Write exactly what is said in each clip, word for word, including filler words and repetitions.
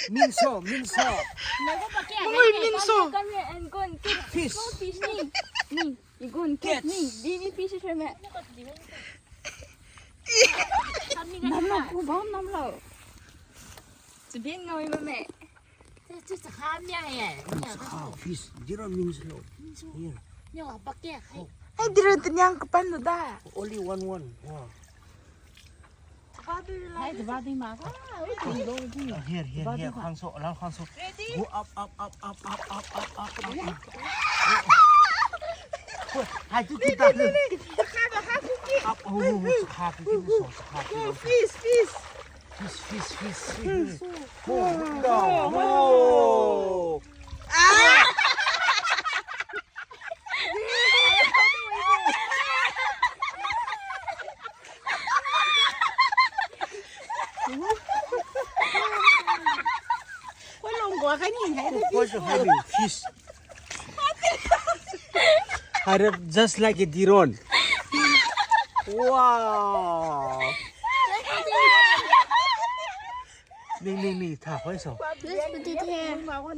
Minso, minso. Mangui minso. Come here, come here and go and catch small fish. Ni, ni, you go and catch. Ni, di, di fish is right. Namlo, ku bam namlo. Chibin ngau i mame. Chu, chu, chakha mia ye. Chakha, fish. Dira minso lo. Minso. Here. Ni wa pakke hai. Hai, dira tanyang kapan da. Only one, one. Wow. Hai, tabadi ma. Ah, here, here, here. Khangso, lang khangso. Ready? Go up, up, up. Hai, tu, tu, tu. Up, oh, oh, oh, chakha, tu, tu, so, chakha, tu, tu. Fish, fish. Fish, fish, fish, fish. Oh, oh. What is hiding? Fish. Harap just like a diron. Wow. Ni, ni, ni, tha khoi so. Let's put it here. Tha khoi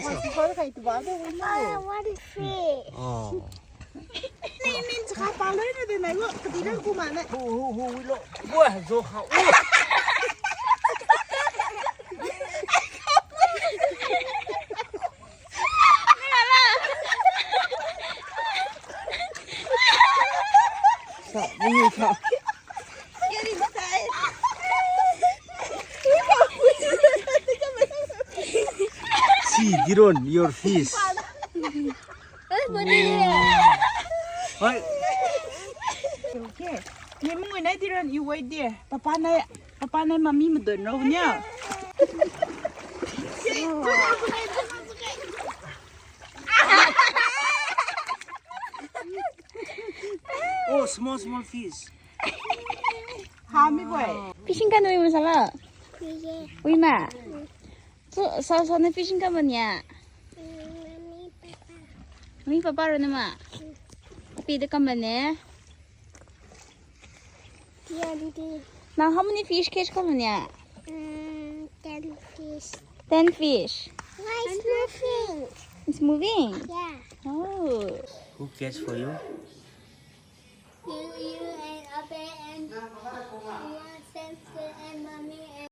so. Ah, what is it? Oh. Ni, ni, chakha pa loi na de nai go. Kadi rang ku ma na. Hu, hu, hu, hu, lo. Wah, zo kha. Oh. Sa, ni sa. See, Diron, your fish. Hoi. Okay. Ni mungui nai Diron, you wait there. Papa nai, papa nai mami madon rao nia. Oh, small, small fish. Ha, mi boy. Fishing kam wi masala? Wi ye. Wi ma? So, so, so na fishing kam nia? Mm, mami, papa. Mami, papa rao na ma? Mm. Api de kam ne? Twenty. Nang how many fish catch kam nia? Mm, ten fish. Ten fish? Why it's moving? It's moving? Yeah. Oh. Who catch for you? You, you and Abe and you